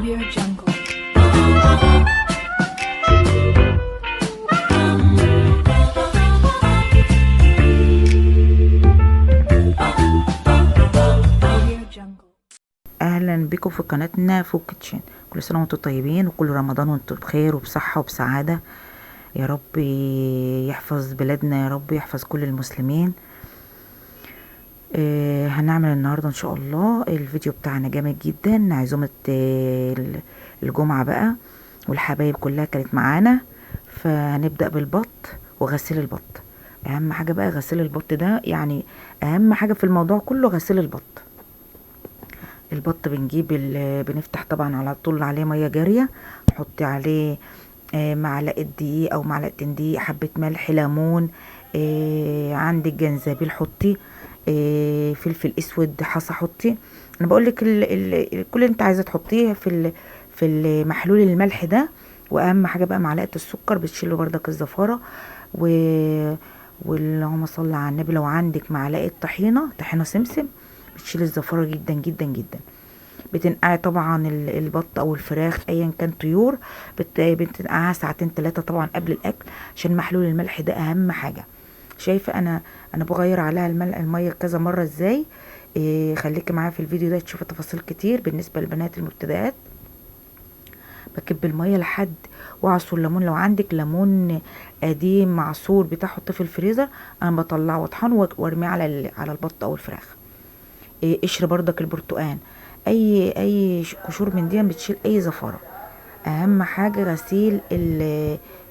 Audio Jungle. Audio Jungle. اهلا بكم في قناتنا فوق كيتشن. كل سنة وانتم طيبين وكل رمضان وانتم بخير وبصحه وبسعاده يا رب. يحفظ بلادنا يا رب، يحفظ كل المسلمين. هنعمل النهارده ان شاء الله الفيديو بتاعنا جامد جدا، عزومة الجمعة بقى، والحبايب كلها كانت معانا. فهنبدا بالبط وغسيل البط. اهم حاجة بقى غسيل البط ده، يعني اهم حاجة في الموضوع كله غسيل البط. البط بنجيب بنفتح طبعا على طول عليه مية جارية، نحط عليه معلقه دقيق او معلقتين دقيق، حبه ملح، ليمون، عندك جنزبيل حطي، فلفل اسود، حصى حطي. انا بقول لك كل اللي انت عايزه تحطيه في المحلول الملح ده. واهم حاجة بقى معلقه السكر، بتشيله بردك الزفاره. واللهم صل على النبي. لو عندك معلقه طحينه، طحينه سمسم، بتشيل الزفاره جدا جدا جدا. بتنقعي طبعا البط او الفراخ ايا كان طيور، بتنقعها ساعتين 3 طبعا قبل الاكل، عشان محلول الملح ده اهم حاجة. شايفه انا بغير عليها المية كذا مرة ازاي. خليكي معايا في الفيديو ده تشوفي تفاصيل كتير. بالنسبة للبنات المبتدئات، بكب المية لحد واعصر ليمون. لو عندك ليمون قديم معصور بتاع حطيه في الفريزر، انا بطلعه واطحنه وارميه على البط او الفراخ. قشر بردك البرتقان، اي قشور من دي بتشيل اي زفاره. اهم حاجة غسيل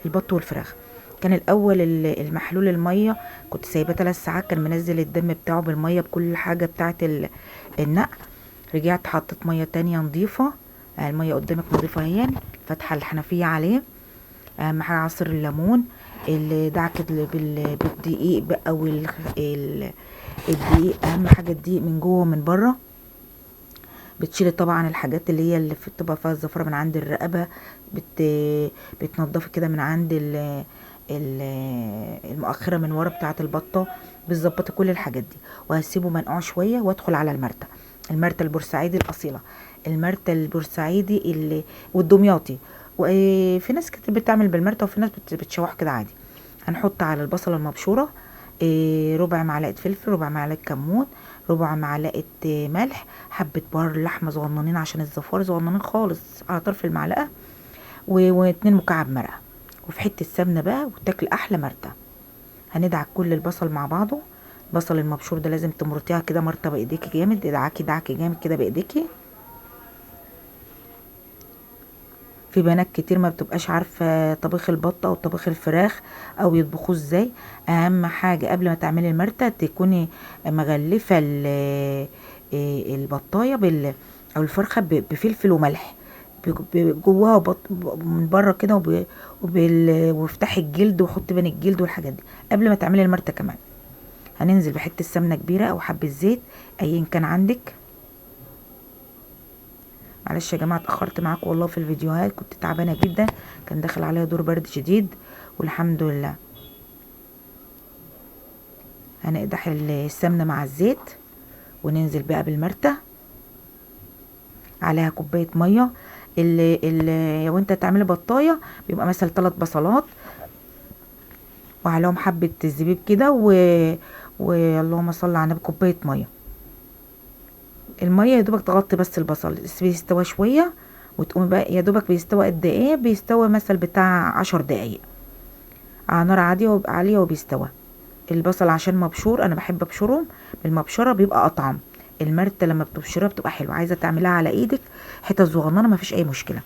البط والفراخ. كان الاول المحلول المية كنت سايباه 3 ساعات، كان منزل الدم بتاعه بالمية بكل حاجة بتاعه النقع. رجعت حطيت مية تانية نظيفة، المية قدامك نظيفة اهي، فاتحة الحنفية عليه. اهم حاجة عصر الليمون اللي دعكت بالدقيق بقى، الدقيق اهم حاجة الدقيق من جوه ومن بره. بتشيلي طبعا الحاجات اللي هي اللي بتبقى فيها الزفره من عند الرقبة، بتنضفي كده من عند المؤخرة من ورا بتاعه البطة، بتظبطي كل الحاجات دي. وهسيبه منقوع شوية وادخل على المرته، المرته البورسعيدي الاصيلة، المرته البورسعيدي اللي والدمياطي. وفي ناس كتير بتعمل بالمرته وفي ناس بتشوح كده عادي. هنحط على البصله المبشوره ربع معلقه فلفل، ربع معلقه كمون، ربع معلقه ملح، حبه بهار لحمه صغننين عشان الزفار، صغننين خالص على طرف المعلقة، و2 مكعب مرقه، وفي حتة سمنه بقى، وتاكل احلى مرته. هندعك كل البصل مع بعضه. البصل المبشور ده لازم تمرطيها كده مرته بايديكي جامد، ادعكي دعكي جامد كده بايديكي. في بنات كتير ما بتبقاش عارفه طبيخ البط او طبيخ الفراخ او يطبخوه ازاي. اهم حاجة قبل ما تعملي المرته تكوني مغلفه البطايه او الفرخه بفلفل وملح جواها من بره كده، وافتحي الجلد وحطي بين الجلد والحاجات دي قبل ما تعملي المرته. كمان هننزل بحته سمنه كبيرة او حبه زيت ايا كان عندك. معلش يا جماعة اتاخرت معاكم والله في الفيديوهات، كنت تعبانة جدا، كان داخل عليا دور برد شديد والحمد لله. هنقدح السمنة مع الزيت وننزل بقى بالمرته عليها كوباية مية. اللي وانت تعملي بطايه بيبقى مثلا 3 بصلات وعليهم حبه زبيب كده واللهم صل على النبي، كوباية مية. المية يا دوبك تغطي بس البصل، بيستوى شوية وتقومي بقى يا دوبك بيستوى قد ايه، بيستوى مثلا بتاع 10 دقايق على نار عادية عالية وبيستوى البصل. عشان مبشور، انا بحب ابشرهم بالمبشره بيبقى اطعم. المرته لما بتبشرها بتبقى حلوة. عايزه تعمليها على ايدك حتة صغننه مفيش اي مشكلة.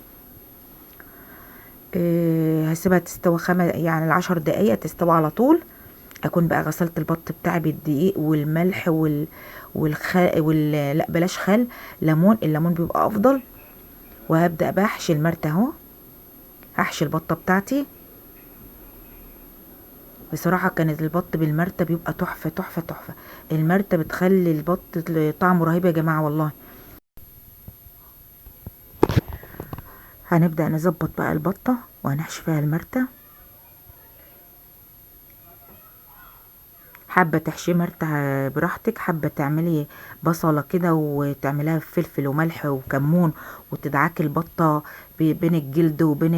هسيبها تستوى يعني 10 دقايق تستوى على طول. اكون بقى غسلت البط بتاعي بالدقيق والملح لا بلاش خل، ليمون، الليمون بيبقى افضل. وهبدا بقى احشي المرته اهو، هحشي البطة بتاعتي. بصراحة كانت البط بالمرته بيبقى تحفة تحفة تحفة. المرته بتخلي البط طعمه رهيب يا جماعة والله. هنبدا نظبط بقى البطة وهنحشي فيها المرته. حابة تحشيه مرتة براحتك، حابة تعملي بصله كده وتعمليها بفلفل وملح وكمون وتدعكي البطة بين الجلد وبين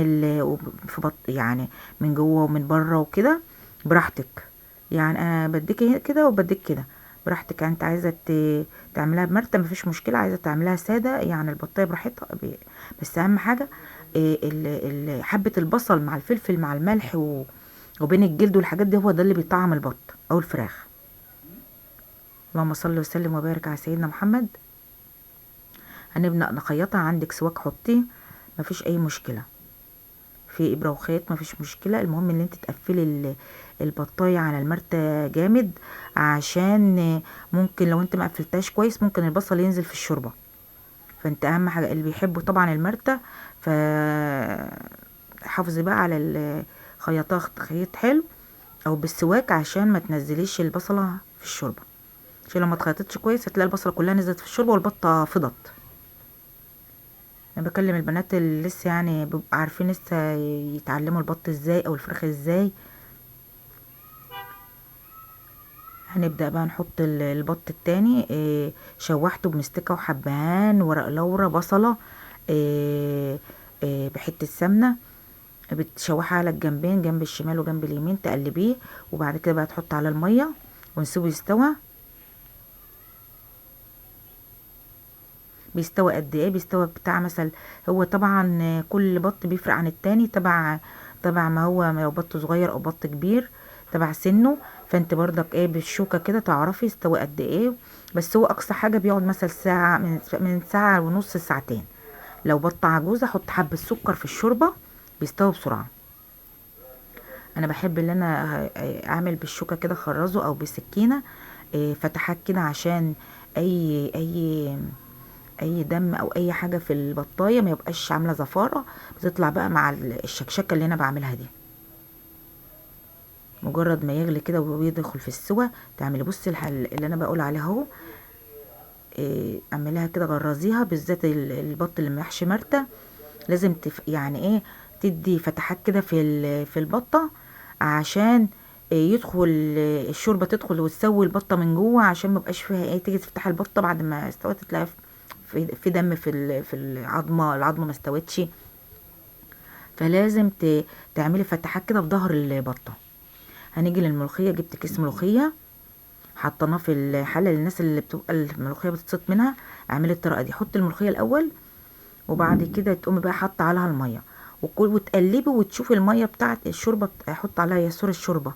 في بط يعني من جوه ومن بره وكده، براحتك. يعني انا بديك كده وبديك كده براحتك. يعني انت عايزه تعمليها بمرتة مفيش مشكلة، عايزه تعمليها ساده يعني البطايه براحتها. بس اهم حاجة حبه البصل مع الفلفل مع الملح وبين الجلد والحاجات دي، هو ده اللي بيطعم البط او الفراخ. اللهم صل وسلم وبارك على سيدنا محمد. هنبدأ نخيطها. عندك سواك حطيه مفيش اي مشكلة، في ابره وخيط مفيش مشكلة. المهم ان انت تقفلي البطايه على المرتة جامد، عشان ممكن لو انت ما قفلتهاش كويس ممكن البصل ينزل في الشوربة. فانت اهم حاجة اللي بيحبوا طبعا المرتة، فحافظي بقى على خيطها خيط حلو او بالسواك عشان ما تنزليش البصله في الشوربة، عشان لو ما اتخيطتش كويس هتلاقي البصله كلها نزلت في الشوربة والبطه فضت. انا بكلم البنات اللي لسه يعني بيبقوا عارفين لسه يتعلموا البط ازاي او الفراخ ازاي. هنبدأ بقى نحط البط التاني. شوحته بمستكة وحبهان ورق لورا بصلة، بحتة سمنة، بتشوحها على الجنبين، جنب الشمال وجنب اليمين، تقلبيه. وبعد كده بقى تحط على المية ونسيبه يستوى. بيستوى قد ايه؟ بيستوى بتاع مثلا، هو طبعا كل بط بيفرق عن التاني تبع ما هو لو بط صغير او بط كبير تبع سنة. فانت برضك ايه بالشوكة كده تعرفي استوى قد ايه. بس هو اقصى حاجة بيقعد مثلا ساعة، من ساعة ونص لساعتين. لو بطه عجوزه حط حبه سكر في الشوربة بيستوي بسرعة. انا بحب ان انا اعمل بالشوكة كده خرزة او بالسكينة فتحات كده، عشان اي اي اي دم او اي حاجة في البطايه ما يبقاش عامله زفاره، بتطلع بقى مع الشكشكه اللي انا بعملها دي. مجرد ما يغلي كده ويدخل في السوى تعملي بصي اللي انا بقول عليها اهو، اعمليها كده غرزيها، بالذات البط اللي محشي مرته لازم يعني ايه تدي فتحات كده في البطة، عشان يدخل الشوربة تدخل وتسوي البطة من جوه، عشان ما يبقاش فيها ايه، تيجي تفتح البطة بعد ما استوت تلاقي في دم في العظمة، العظمة ما استوتش. فلازم تعملي فتحات كده في ظهر البطة. هنيجي للملوخيه. جبت كيس ملوخية حطيناه في الحلة. للناس اللي بتبقى الملوخية بتتصيد منها اعملي الطريقة دي، حطي الملوخية الاول وبعد كده تقومي بقى حاطه عليها المية وتقلبي وتشوفي المية بتاعه الشوربة حط عليها يسور الشوربة،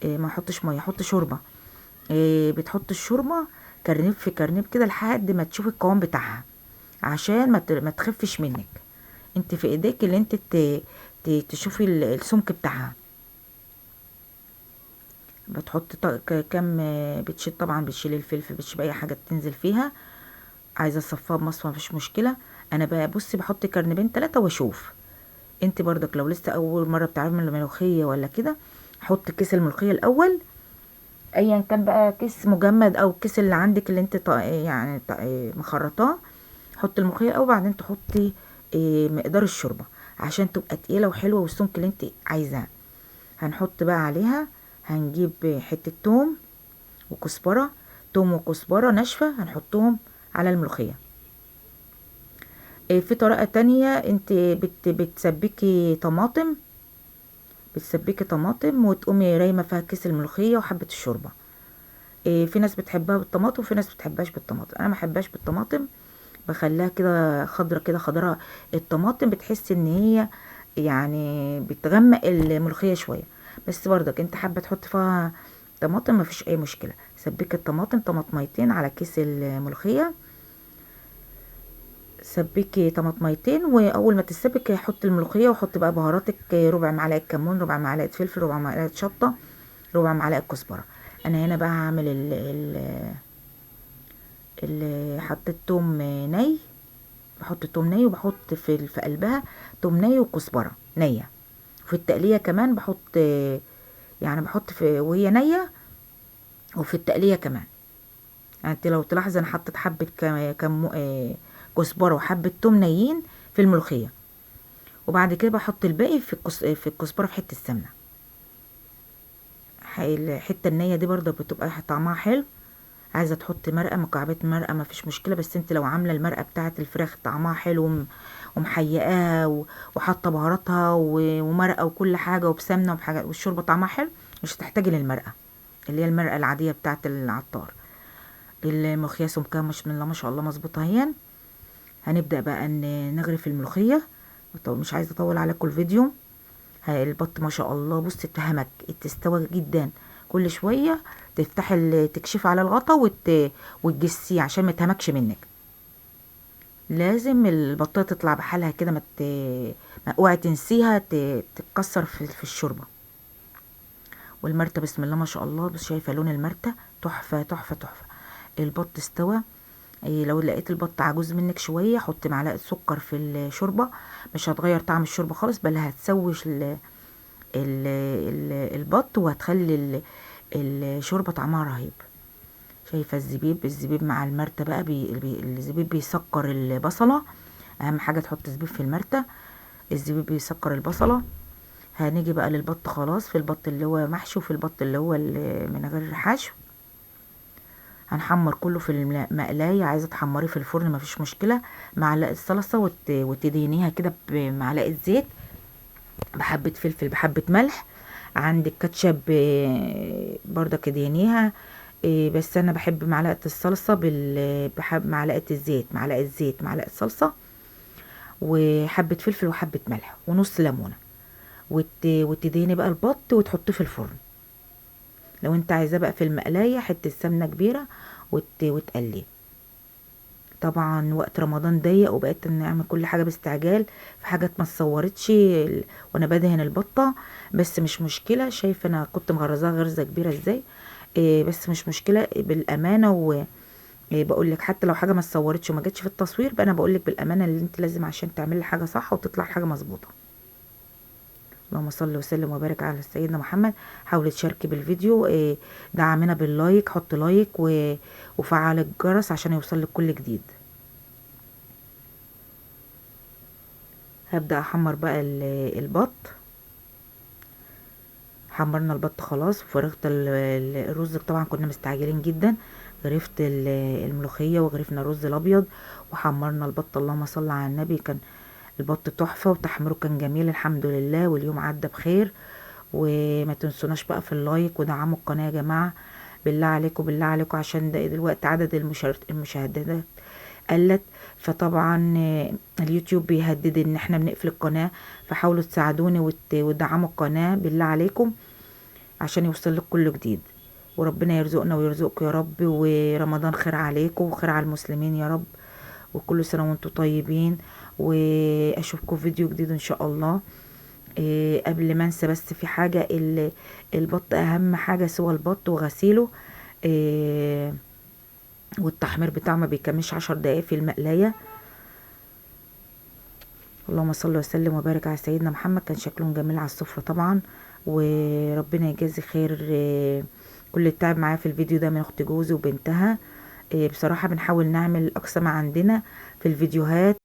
ما احطش مية، حط شوربة. بتحط الشوربة كرنيب في كرنيب كده لحد ما تشوفي القوام بتاعها، عشان ما تخفش منك. انت في ايديك اللي انت تشوفي السمك بتاعها. بتحط كم، بتشيل طبعا، بتشيل الفلفل، بتشيل اي حاجة بتنزل فيها. عايزه تصفيها بمصفى مفيش مشكلة. انا بقى بصي بحط كرنبين 3 واشوف. انت برضك لو لسه اول مرة بتعملي الملوخية ولا كده، حط كيس الملوخية الاول، ايا كان بقى كيس مجمد او كيس اللي عندك اللي انت مخرطاه. حط الملوخية الاول وبعدين تحطي مقدار الشوربة عشان تبقى تقيلة وحلوه والسمك اللي انت عايزاه. هنحط بقى عليها، هنجيب حتة توم وكزبره، توم وكزبره ناشفة هنحطهم على الملوخية. في طريقه تانية انت بتسبكي طماطم، بتسبكي طماطم وتقومي رايمه فيها كيس الملوخية وحبه الشوربة. في ناس بتحبها بالطماطم وفي ناس بتحبهاش بالطماطم. انا ما بحبهاش بالطماطم، بخليها كده خضرة كده، خضرة الطماطم بتحس ان هي بتغمق الملوخية شوية. بس برضك انت حابة تحط فيها طماطم مفيش اي مشكلة. سبكي الطماطم طماطميتين على كيس الملوخية، سبكي طماطميتين، واول ما تتسبك حط الملوخية وحط بقى بهاراتك، ربع معلقه كمون، ربع معلقه فلفل، ربع معلقه شطه، ربع معلقه كزبره. انا هنا بقى هعمل حطيت توم ني، بحط توم ني وبحط في قلبها توم ني وكزبره نيه. وفي التقليه كمان بحط، يعني بحط في وهي نيه، وفي التقليه كمان. انت لو تلاحظي انا حطيت حبه كزبره وحبه توم نيين في الملوخية، وبعد كده بحط الباقي في الكزبره في حتة السمنة. الحتة النية دي برضه بتبقى طعمها حلو. عايزه تحطي مرقه، مكعبات مرقه مفيش مشكلة، بس انت لو عامله المرقه بتاعه الفراخ طعمها حلو ومحيقاها وحاطه بهاراتها ومرقه وكل حاجة وبسمنه وبحاجة والشوربه طعمها حلو، مش هتحتاجي للمرقه اللي هي المرقه العادية بتاعه العطار. الملوخية سمكها مش من الله ما شاء الله مظبوطة اهي. هنبدا بقى نغرف الملوخية. طب مش عايزه اطول عليكم الفيديو. البط ما شاء الله بصي اتهمك، اتستوى جدا. كل شوية تفتحي تكشفي على الغطا وتجسيه عشان ما يتهمكش منك. لازم البطايه تطلع بحالها كده، ما اوعي تنسيها تتكسر في الشوربة. والمرته بسم الله ما شاء الله، بس شايفه لون المرته تحفة تحفة تحفة. البط استوى. لو لقيت البط عجوز منك شوية حط معلقه سكر في الشوربة، مش هتغير طعم الشوربة خالص، بل هتسوش البط وهتخلي الشوربة طعمها رهيب. شايفه الزبيب، الزبيب مع المرته بقى، الزبيب بيسكر البصله، اهم حاجة تحط زبيب في المرته، الزبيب بيسكر البصله. هنيجي بقى للبط خلاص، في البط اللي هو محشي وفي البط اللي هو اللي من غير حشو. هنحمر كله في المقلايه، عايزه تحمريه في الفرن مفيش مشكلة، معلقه صلصه وتدهنيها كده بمعلقه زيت، بحبه فلفل، بحبه ملح، عندك كاتشب برضك ادهنيها، بس انا بحب معلقه الصلصه بحب معلقه الزيت، معلقه زيت، معلقه صلصه، وحبه فلفل، وحبه ملح، ونص ليمونه، وتدهني بقى البط وتحطيه في الفرن. لو انت عايزاه بقى في المقلايه حتة سمنه كبيرة وتقليه. طبعا وقت رمضان ضيق وبقيت نعمل كل حاجة باستعجال، في حاجات ما اتصورتش وانا بدهن البطة، بس مش مشكلة. شايفه انا كنت مغرزاها غرزه كبيرة ازاي، بس مش مشكلة بالامانة. و بقول لك حتى لو حاجة ما اتصورتش وما جاتش في التصوير، بقى انا بقول لك بالامانة اللي انت لازم عشان تعملي الحاجة صح وتطلع الحاجة مظبوطة. اللهم صل وسلم وبارك على سيدنا محمد. حاولي تشاركي بالفيديو، دعمنا بال like، حط like وفعل الجرس عشان يوصل لك كل جديد. هبدأ احمر بقى البط. حمرنا البط خلاص، وفرغت الرز. طبعا كنا مستعجلين جدا، غرفت الملوخية وغرفنا الرز الابيض وحمرنا البط. اللهم صل على النبي، كان البط تحفة وتحميره كان جميل الحمد لله، واليوم عدى بخير. وما تنسوناش بقى في ال like ودعموا القناة يا جماعة، بالله عليكم بالله عليكم، عشان ده دلوقتي عدد المشاهدات قلت، فطبعا اليوتيوب بيهدد ان احنا بنقفل القناة، فحاولوا تساعدوني وتدعموا القناة بالله عليكم عشان يوصل لك كل جديد. وربنا يرزقنا ويرزقكم يا رب، ورمضان خير عليكم وخير على المسلمين يا رب، وكل سنة وانتم طيبين. واشوفكم في فيديو جديد ان شاء الله. قبل ما انسى بس في حاجة، البط اهم حاجة سوى البط وغسيله، والتحمير بتاعه ما بيكملش 10 دقايق في المقلاية. اللهم صل وسلم وبارك على سيدنا محمد. كان شكلهم جميل على السفرة طبعا، وربنا يجازي خير كل التعب معايا في الفيديو ده من اخت جوزي وبنتها. بصراحة بنحاول نعمل اقصى ما عندنا في الفيديوهات.